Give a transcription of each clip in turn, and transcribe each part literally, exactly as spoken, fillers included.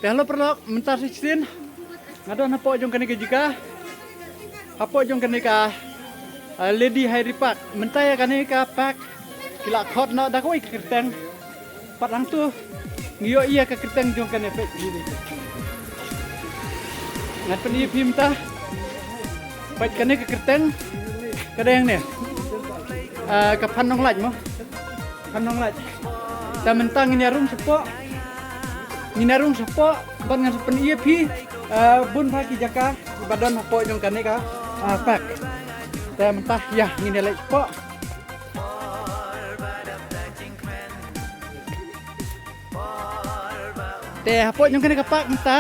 Hello paralok, mynta sa shisien nga don hapoh jong kane ka jaka, hapoh jong kane ka, uh, Lady Hydri Park. Mynta ïa kane ka park ki la khot noh da kawei ka kyrteng. Pat hangto ngi ïohi ïa ka kyrteng jong kane, peit. Ngan pyni ïa phi mynta. Peit kane ka kyrteng ka dei hangne. Ah, ka Phan Nonglait mo. Phan Nonglait. Te mynta ngin ïa rung shapoh. Ngin ïa rung shapoh bad ngan sa pyni ïa phi, ah, bun bha ki jaka ba don hapoh jong kane ka, ah, park. Te mynta ïa ngin ïa leit shapoh. Te hapoh jong kane ka park mynta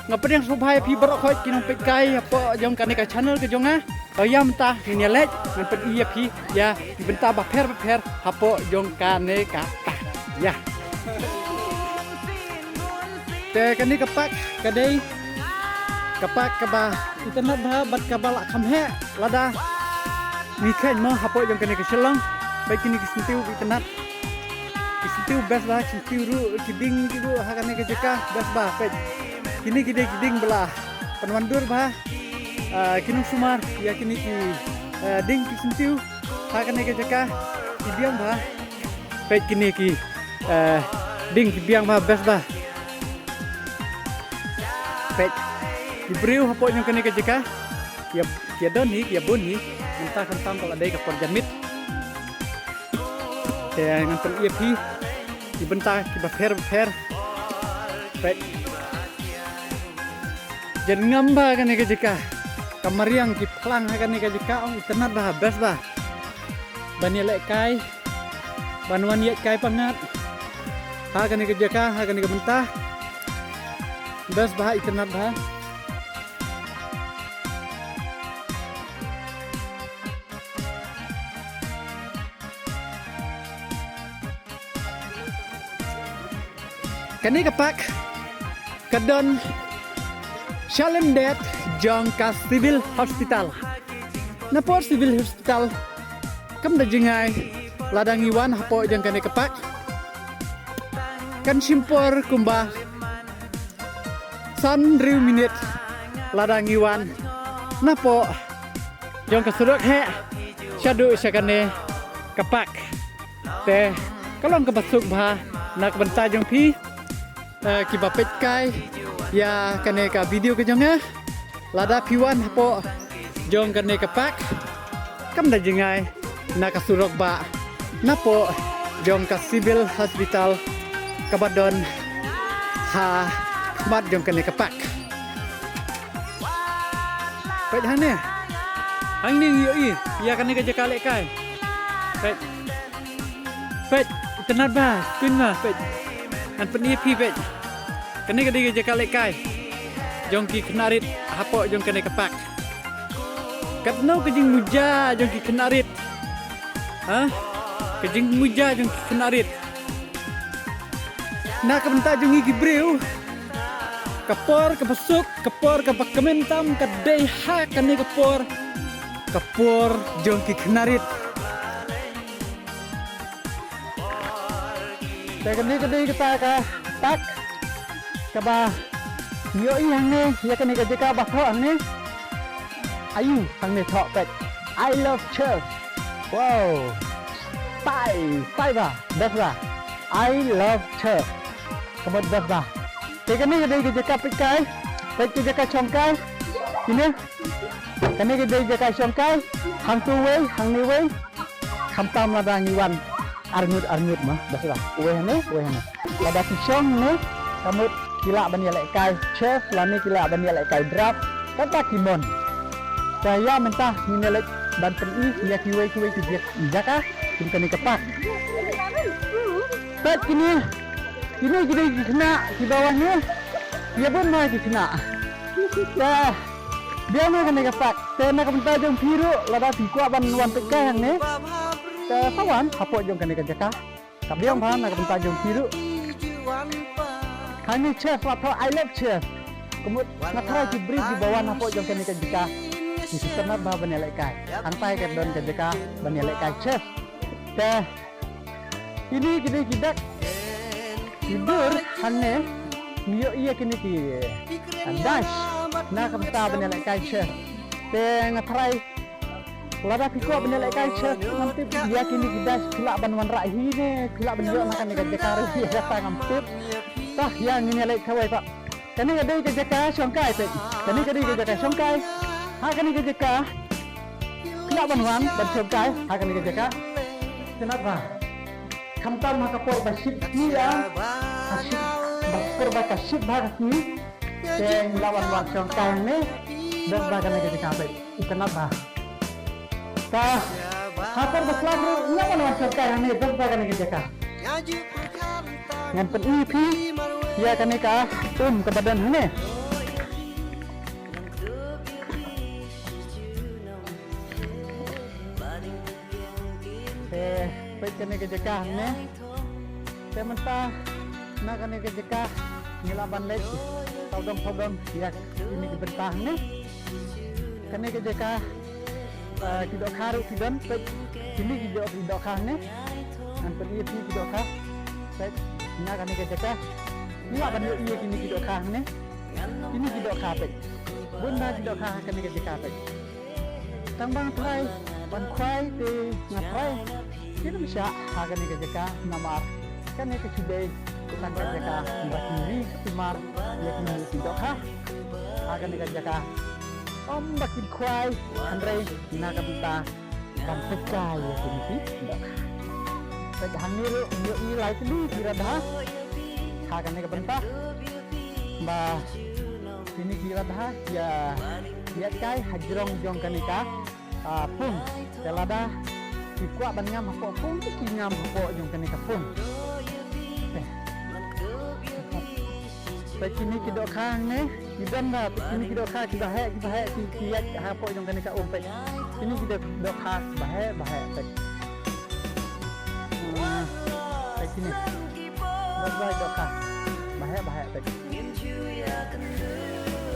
nga pdiang sngewbha ïa phi baroh khoit ki nongpeitkai hapoh jong kane ka channel ka jong nga. Tang ïa mynta ngin ïa leit ngan pyni ïa phi ïa ki bynta bapher bapher hapoh jong kane ka park. Ïa. Te kane ka park ka dei ka park kaba itynnad bha bad kaba lah kham heh lada ngi kheiñ mo hapoh jong kane ka Shillong. Peit kine ki syntiew ki itynnad. Ki syntiew best bha, ki syntiew ruh, ki dieng ki ruh ha kane ka jaka best bha, peit. Kine ki dei ki dieng ba la pynwandur bha, ah, ki nongsumar ïa kine ki, ah, dieng ki syntiew ha kane ka jaka, ki biang bha. Peit kine ki, eh, dieng ki biang bha, best bha. Peit ki briew hapoh jong kane ka jaka ki ïa, ki ïa don hi, ki ïa bun hi. Mynta khamtam ka la dei ka por janmiet. Te ngan pyni ïa phi ki bynta kiba pher bapher. Peit. Jan ngam bha kane ka jaka. Ka mariang ki phlang ha kane ka jaka, ong itynnad bha, best bha. Ban ïalehkai, ban wan ïaid kai pyngngad ha kane ka jaka, ha kane ka bynta. Best bha, itynnad bha. Kane ka park ka don shalyndet jong ka Civil Hospital. Napoh Civil Hospital kam da jngai lada ngi wan hapoh jong kane ka park. Kan shim por kumba san hynriew minit lada ngi wan napoh jong ka surok heh shaduh sha kane ka park. Te ka long kaba suk bha na ka bynta jong phi, eh, kiba peit kai ïa kane ka video ka jong nga. Lada phi wan hapoh jong kane ka park kam da jngai na ka surok bah napoh jong ka Civil Hospital kaba don ha khmat jong kane ka park. Peit hangne. Hangne ngi ïohi ïa kane ka jaka lehkai. Peit. Peit, itynnad bha, skhem bha, peit. Ngan pyni ïa phi, peit. Kane ka dei ka jaka lehkai jong ki khynnah rit hapoh jong kane ka park. Katno ka jingmuja jong ki khynnah rit. Ha? Ka jingmuja jong ki khynnah rit. Na ka bynta jong ngi ki briew, ka por kaba suk, ka por kaba kmen tam ka dei ha kane ka por, ka por jong ki khynnah rit. Te kane ka dei kata ka park kaba ngi ïohi hangne, ïa kane ka jaka ba thoh hangne. Ayu hangne thoh, peit. I love church. Wow. Tai, tai bha, best bha. I love church. Ka mut best bha. Te kane ka dei ka jaka peit kai. Peit ka jaka shong kai. Kine. Kane ka dei jaka shong kai. Hangto wei, hangne wei. Khamtam lada ngi wan arngut arngut ma, best bha. Uwei hangne, uwei hangne. Lada ki shong ne, ka mut ki lah ban ïalehkai chess lane ki lah ban ïalehkai draft, kata ki mon. Te ïa mynta ngin ïa leit ban pyni ïa kiwei kiwei ki jaka, kum kane ka park. Peit kine, kine ki dei ki khynnah kiba wan ne, ïa bun ma ki khynnah. Te biang ma kane ka park. Te na ka bynta jong phi ruh, lada phi kwah ban wan peit kai hangne, te sa wan hapoh jong kane ka jaka. Ka biang bha na ka bynta jong phi ruh. Hangne chess, wat thoh I love chess. Ka mut nga tharai ki briew kiba wan hapoh jong kane ka jaka ki sngewtynnat bha ban ïalehkai. Hangtai ka don ka jaka ban ïalehkai chess. Te kine ki dei ki dak ki dur hangne. ngi ïoh ïa kine ki dash na ka bynta ban ïalehkai sha. Te nga tharai lada phi kwah ban ïalehkai sha, ngam tip ïa kine ki dash phi lah ban wanrah hi ne phi lah ban ïoh na kane ka jaka ruh ïa kata ngam tip. Tah ïa ngin ïaleh kawei pat. Kane ka dei ka jaka shongkai peit. Kane ka dei ka jaka shongkai. Ha kane ka jaka phi lah ban wan ban shongkai ha kane ka jaka. Te naba khamtam ha ka por ba shit ïa, ha shit, ba por ba ka shit ba ka sngi. Te ngi lah ban wan shongkai hangne. Dep ba kane ka jaka peit. Itynnad bha. Ka ha por ba slap ruh ngi lah ban wan shongkai hangne, dep ba kane ka jaka. Ngan pyni ïa phi ïa kane ka um kaba don hangne. Te peit kane ka jaka hangne. Te mynta na kane ka jaka ngi lah ban leit sawdong sawdong ïa kine ki bynta hangne. Kane ka jaka, eh, ki dohkha ruh ki don, peit kine ki doh-, ki dohkha hangne. Ngan pyni ïa phi ki dohkha. Peit na kane ka jaka ngi lah ban ïoh ïa kine ki dohkha hangne. Kine ki dohkha peit. Bun bha ki dohkha ha kane ka jaka peit. Tang ba nga tharai ban khwai te nga tharai kim shah ha kane ka jaka namar kane ka shu dei tang ka jaka ba ki ri sumar ïa kine ki dohkha ha kane ka jaka. Ym ba kin khwai hynrei na ka bynta ban peit ïa kine ki dohkha. Peit hangne ruh ngi ïohi lai tylli ki radha ha kane ka bynta ba kine ki radha ïa ïaid kai ha jrong jong kane ka, ah, pung. Te lada ki kwah ban ngam hapoh pung te ki ngam hapoh jong kane ka pung. Eh. Peit kine ki dohkha hangne ki don bha, peit kine ki dohkha kiba heh kiba heh ki, ki ïaid hapoh jong kane ka um peit. Kine ki doh-, dohkha ba heh ba heh peit. Ah, peit kine. Bye bye dohkha. Ba heh ba heh peit.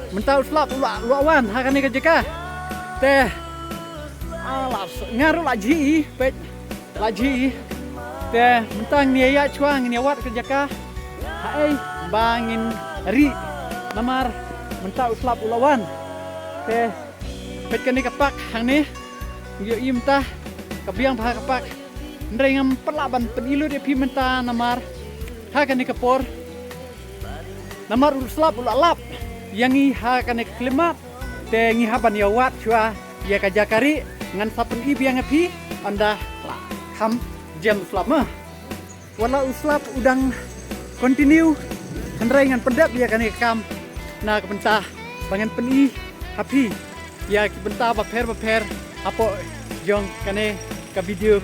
Mynta u slap u la, u la wan ha kane ka jaka. Te ah, la s-, nga ruh la jhieh peit. La jhieh. Te mynta ngin ïa ïaid shuwa ngin ïa wad ka jaka. Haei ba ngin rieh namar mynta u slap u la wan. Te peit kane ka park hangne. Ngi ïohi mynta ka biang bha ka park. Hynrei ngam pat lah ban pyni lut ïa phi mynta namar ha kane ka por. Namar u slap u la lap ïa ngi ha kane ka khyllipmat. Te ngi hap ban ïa wad shuwa ïa ka jaka rieh, ngan sa pyni biang ïa phi ynda la kham jem u slap ma. Wat la u slap u dang continue hynrei ngan pyndep ïa kane ka kam na ka bynta ba ngan pyni ha phi ïa ki bynta bapher bapher hapoh jong kane ka video.